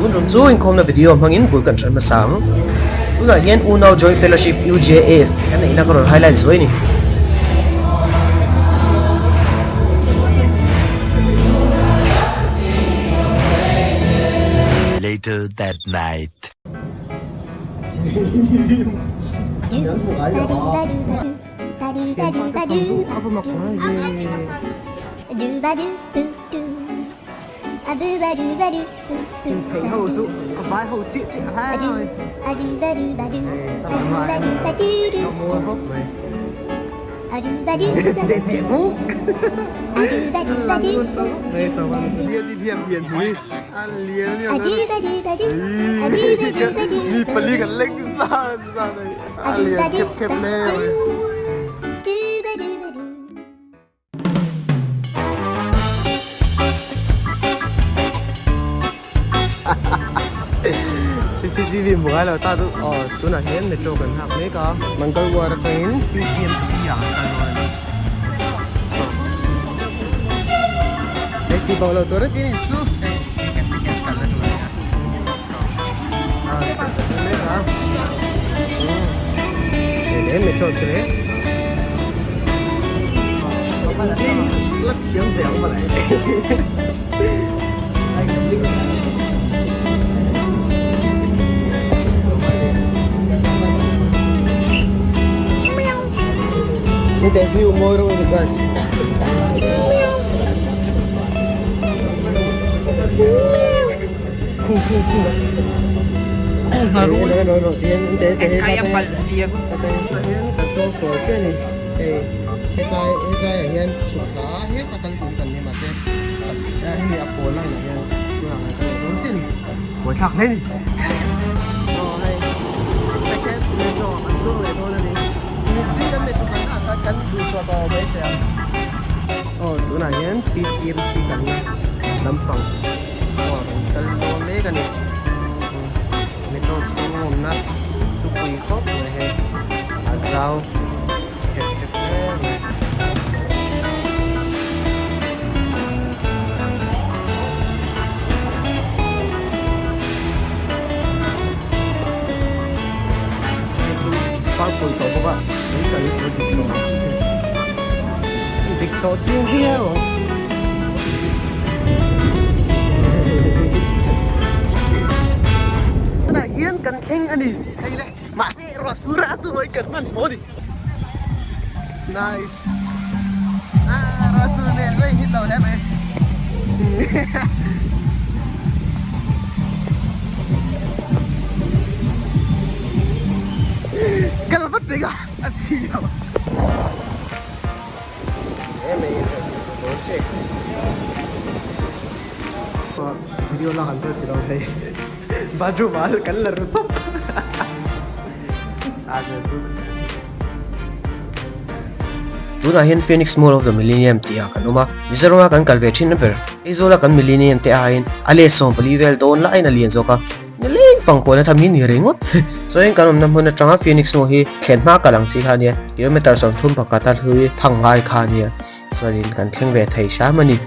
Tun tum chu inkhawmna video hmangin bul kan hran hmasa ang. Tunah hian Unau Joint Fellowship, UJF, kan neihna ka rawn highlight zuai a ni. Later that night. Thei ho chu a vai ho chiah chiah hle mai. A mawi khawp mai. Teh teh hmuk. Lang ngun ta khawp mai sava chu. Lian i hliam lian pui a lian a nia mi pali kan leng zan zan a ni a lian khep khep hle mai. CCTV hmu ngai lo ta chu aw tunah hian metro kan nghak mek a Mangalwar atangin PCMC ah kan kal dawn a ni hei tih bo lo tur a tin chu hei hei kan ticket kalna tur a ni a ah kan kal mek a hei le metro chu le. La thiam ve ang mawle. Ni te view mawi rawh ni guys. Khu khu khu. Khu hna ru. No no no tian te te he ta ta. Kan chuang sual chiah ni. Hei hetlai hetlai ah hian chhuk thla heta kal tur kan ni mahse hemi a pawl line ah hian tunah kan kal leh dawn chiah ni. Buaithlak hle ni. Aw hei second metro ah kan chuang leh dawn a ni. Mit zing kan metro kan ah khan kan duhsuah tawh mai se ang. Aw tunah hian PCMC kan lampang aw kan kal dawn mek a ni. Metro chhung awmna chu pui khawp mai hei a zau khep khep hle mai. Hei chu purple tawh bawk a tui kal hi chu dik tawh dik tawh chiang viau ang. Tunah hian kan thleng a ni hei le mahse ruah sur a chu hawi kan hman pawh a ni nice ah ruah sur nen chu a inhit lo hle mai kal vat reng a a chhi lo. Video lak an si lo hei bathroom ah kan la ru tawp a se chu Tunah hian Phoenix Mall of the Millennium tih ah kan awm a, Mizoram a kan kal ve thin na ber. Aizawl a kan Millennium te aiin a let 14 vel dawn laiin a lian zawk a. Nileng pangkuan a tham hi ni ringawt. Chuan kan awmna hmun atanga Phoenix nu hi thlen hma kal ang chi kha ania, kilometer 31 a hlui thang ngai kha ania. Chuanin kan thleng ve thei hram a ni.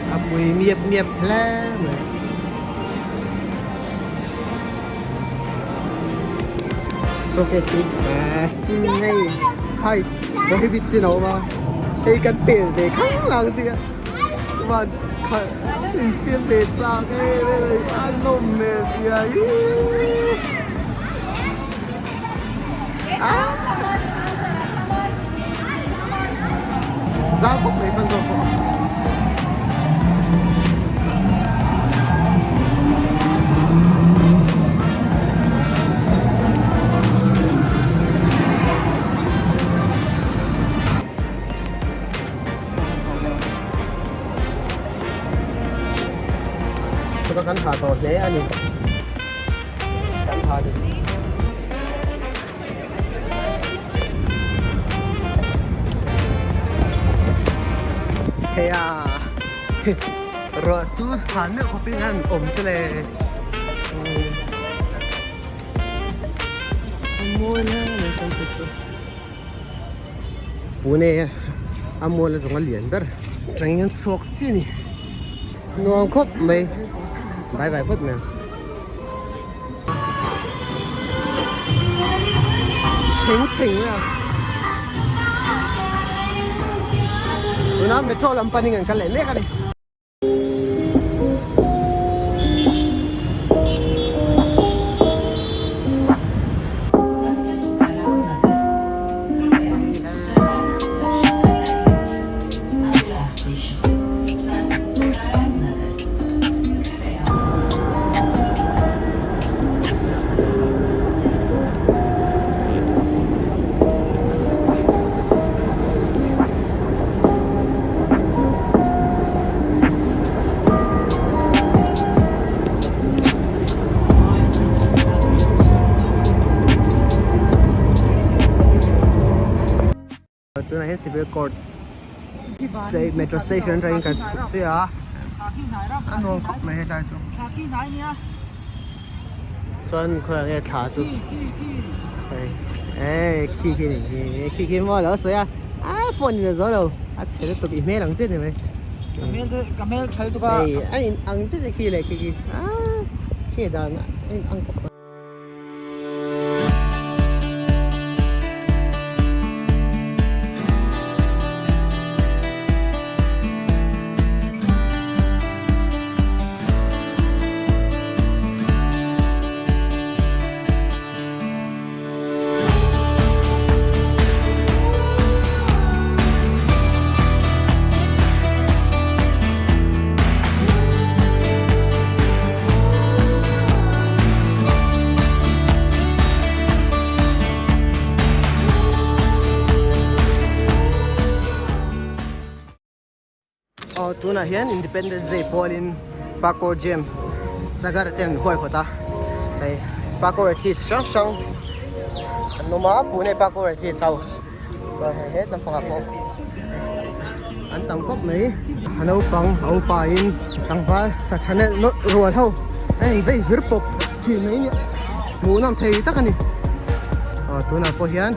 A mui miap miap hle mai. Chaw KFC hei height prohibit chin a awm a hei kan pel ve khang lang si a chuan khalh infiam ve chak em em a a nawm hmel sia ihh ah zau khawp mai hman zawk pawh. Chuta kan ha tawh hle a ni kan ha ni. Hei a ruah sur han meuh khawpin an awm che le. A mawi hle mai sunset chu. Pune a mual a zawng a lian ber. Tangin an chhuak chiah a ni. Nuam khawp mai. Bye bye phawt mai ang. Chheng chheng mai a. Tuna metro lam panin an kal leh mek a ni. Tunah hian civil court metro station atangin kan chhuk chiah a a nuam khawp mai hetlai chu chuan khawiah nge thla chu hei khi khi ni khi khi khi maw a lo sawi a a phone in a zo lo a chhe lutuk i hmel ang chiah ni mai hei a in ang chiah khi leh khi khi a chhiat dan a in ang khawp mai. Aw tunah hian Independence Day pawlin Parkour Gym Sagar te an huaihawt a hei Parkour athletes hrang hrang an awm a Pune Parkour athletes ho chuan hei he lampangah pawh an tam khawp mai a naupang a upa in tlangval sa tha nelh nawlh rual ho a in vei vir pawp thin mai nia hmuhnawm thei tak a ni aw tunah pawh hian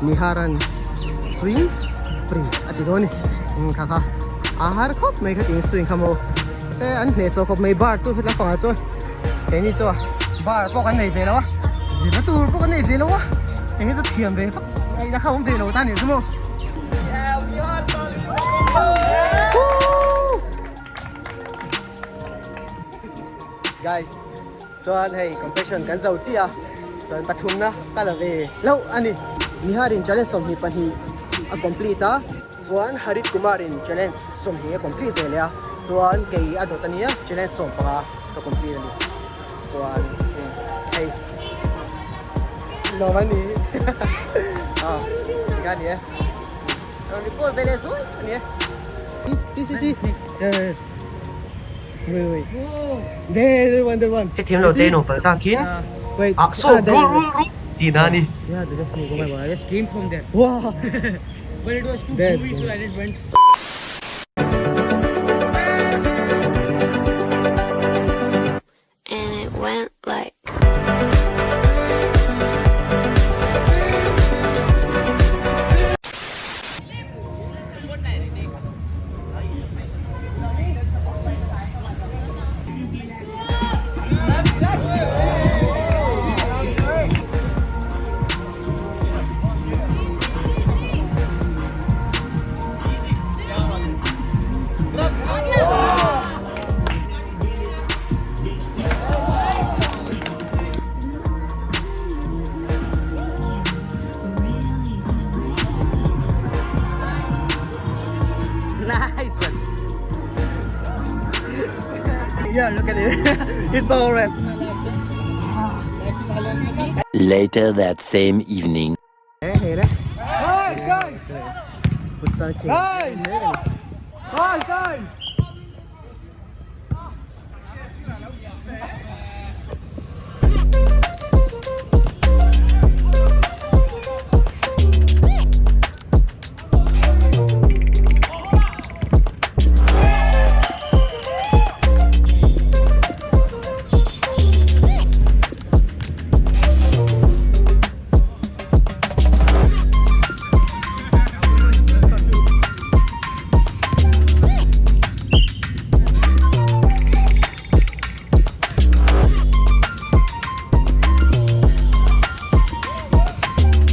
Niharan swing spring a ti dawn a ni kha kha a har khawp mai kha tiin swing kha maw se an hnehsawh khawp mai bar chu hetlai pangah chuan keini chu bar pawh kan nei ve lo a zirna tur pawh kan nei ve lo a eng hi chu thiam ve vak ngaihna kha awm ve lo ta nih chu maw. Guys chuan hei competition kan zo chiah a chuan pathumna ka la ve hlauh a ni. Niharin challenge 22 a complete a chuan Harit Kumarin challenge 20 a complete ve leh a chuan kei a dawt a nia challenge 15 ka complete a ni chuan hei lawm a ni a tikhan ni e rawn report ve leh zuai a ni e si si si wait wait there one there one Hetiang lo te nuam palh takin ah saw rul rul rul tih na a ni. Wow there And it went like. Yeah, look at it. It's all red. Later that same evening.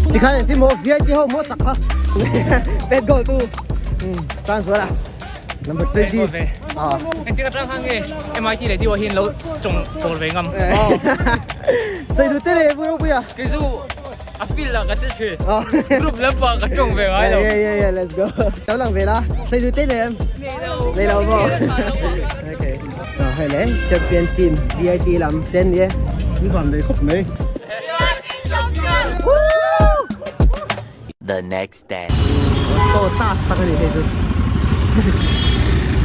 Tikhan engtin maw VIP ho maw chak kha pet goal tu sang zual a number 20 Engtin atang khan nge MIT leh DO hi an lo chawng chawl ve ngam. Sei du te le bu ro puia. Kei chu a field ah ka che thin. Group lampang ka tawng ve ngai lo. Yeah yeah yeah let's go. Lo lang ve la. Sei du te le em. Nei lo maw. Okay. Hei le champion team VIT lam ten ni e. Min van lei khawp mai. The next day. Auto task tak a ni hei chu.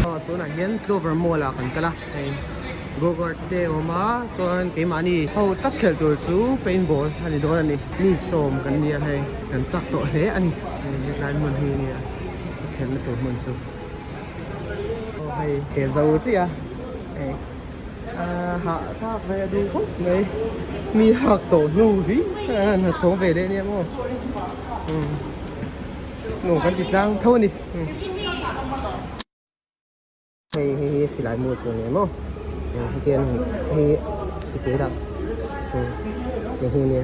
Aw tunah hian Clover Mall ah kan kal a hei go kart te a awm a chuan keimahni ho tak khelh tur chu paintball a ni dawn a ni mi sawm kan nia hei kan chak tawh hle a ni hei hetlai hmun hi nia a khelhna tur hmun chu aw hei he zo chiah a hei. Hahthlak ve a duh khawp mai mi hak tawh hnu hi a han ha chhawng ve leh nia maw nuam kan ti tlang tho a ni hei hei hi silai mu chu a ni maw hetiang hei tikeh lah ti hi nia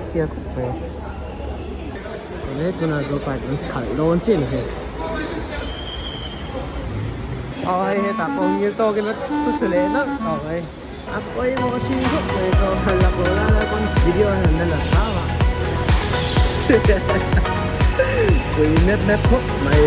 sial khawp mai tunah go kart an khalh dawn chiah a ni hei. Aw hei hetah pawh ngil tawkin a su thlu leh nalh tawh mai. A pawimawh thin khawp mai chu han la pawh lai lai pawn video a han la la hram a. Pui mep mep khawp mai.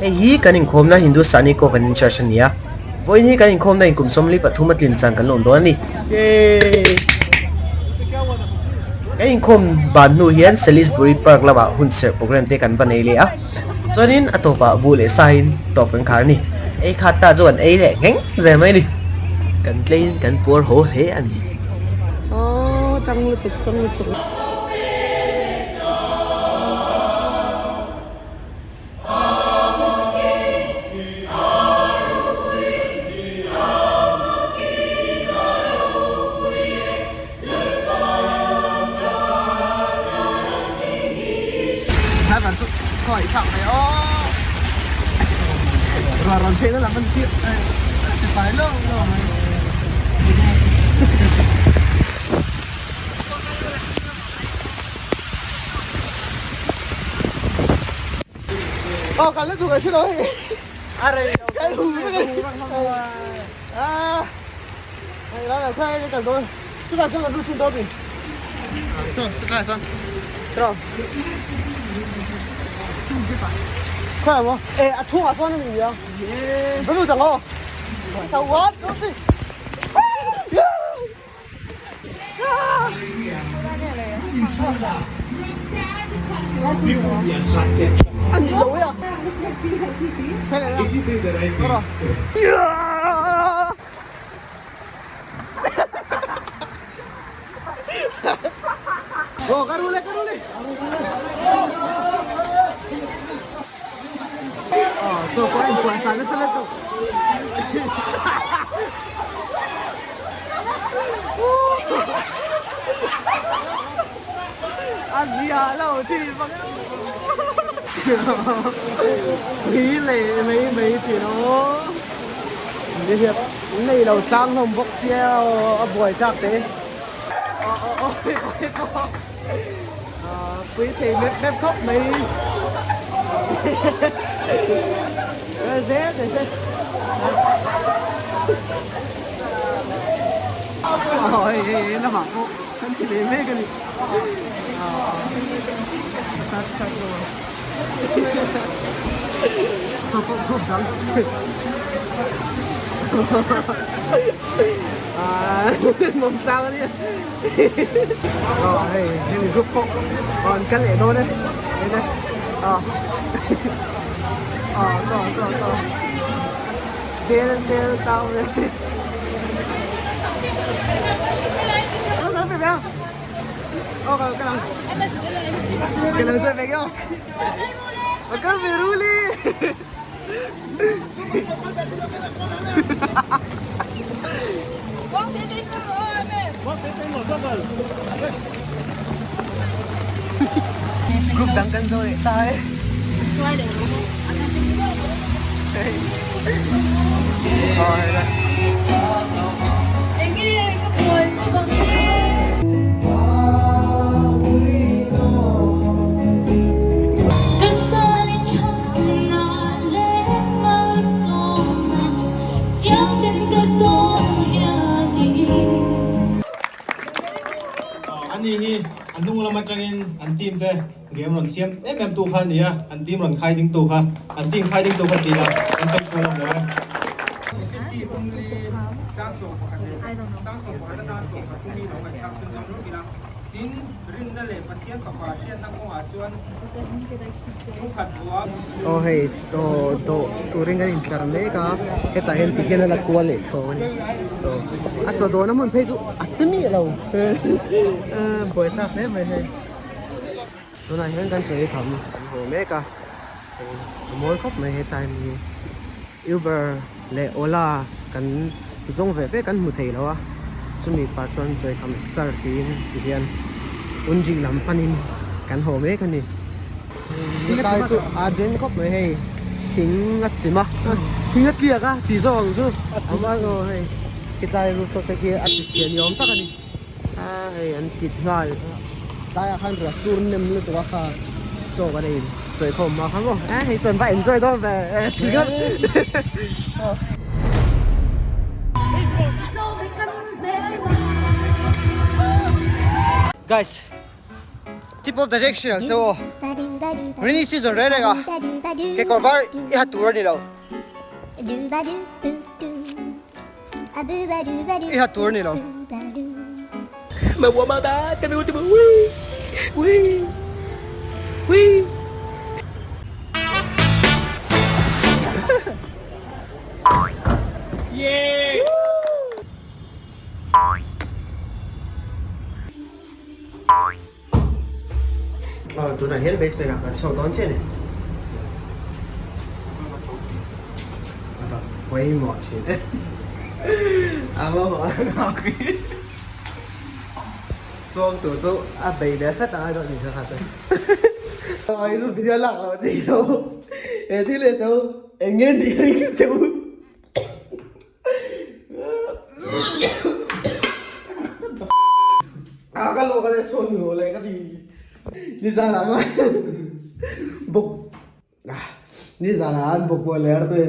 Hei hi kan inkhawmna Hindustani Covenant Church a ni a, vawiin hi kan inkhawmna in kum 43 a tlin chan kan lawm dawn a ni. Yay! Kan inkhawm ban hnu hian Salisbury Park lamah hun serh program te kan va nei leh a, chuanin a tawpah buh leh sain tawp kan khar a ni. Ei khat ta chu kan ei leh ngheng zel mai a ni. Kan tleiin kan puar haw hle a ni. Aww, chang lutuk, chang lutuk. Driver chu khawi thlak mai aw ruah rawn theihna lam an chhiat a hre fai lo lo mai. Aw kan la duh ka hre lo hei a rei lo kan hu vek a ni a hei lai lah khan kan dawn chutah chuan kan lut thin dawn a ni sawn chutah chuan tiraw khawiah maw eh a chhungah sawn a ni nia va lut ang aw what A zia lo thin vang Pui leh mai mai thin aw Ni hian nei lo tlang hlawm bawk sia aw a buai thlak teh aw aw aw Pui thei mep mep khawp mai. Zel teh se. Aw hei hei he lamah pawh kan ti ve mek a ni sat sat lo ang saw pawh group dang nuam tlang a nia aw hei hemi group pawh an kal leh dawn e aw aw saw saw saw. Del del tao le. Group dang kan zo leh ta e. Ani hi a hnung lam atangin an team te game rawn siam em em tu kha a ni a, an team rawn khai ding tu kha, an team khai ding tu kha ti la an sawi sual awm lo e. Aw hei chaw dawh turin kan intlar mek a hetah hian ti hian a la kual leh chho a ni chaw a chaw dawhna hmun phei chu a che miah lo buaithlak hle mai hei tunah hian kan chaw ei kham kan haw mek a a mawi khawp mai hetlai hi Uber leh Ola kan zawng ve ve kan hmu thei lo a chumi pah chuan chaw ei kham exer tiin ti hian Unji lam panin kan haw mek a ni. Helai chu a den khawp mai hei thing a chim a thing a tliak a tih zawk ang chu a aw hei hetlai rooftop te khi a ti chhia ni awm tak a ni a hei an kit nghal tlaiah khan ruah sur nem lutuk a kha chaw kan ei chawi khawm hma kha maw e hei chuan va enjoy dawn ve e thing a Guys Tip of direction ang che aw. Rainy season reng reng a kekawr var i ha tur a ni lo. I ha tur a ni lo. Aw tunah hian basement ah kan chhuak dawn chiah a ni a pawimawh thin e a va haw a chuang tur chu a bei ve fat ang a dawt ni kha kha chuan ai chu video lak loh chi lo he thil hi chu eng nge ni ang chu. A ka luak a sawn ngo le ka ti nizan ah khan bawk nizan ah khan bawk pawh ler te.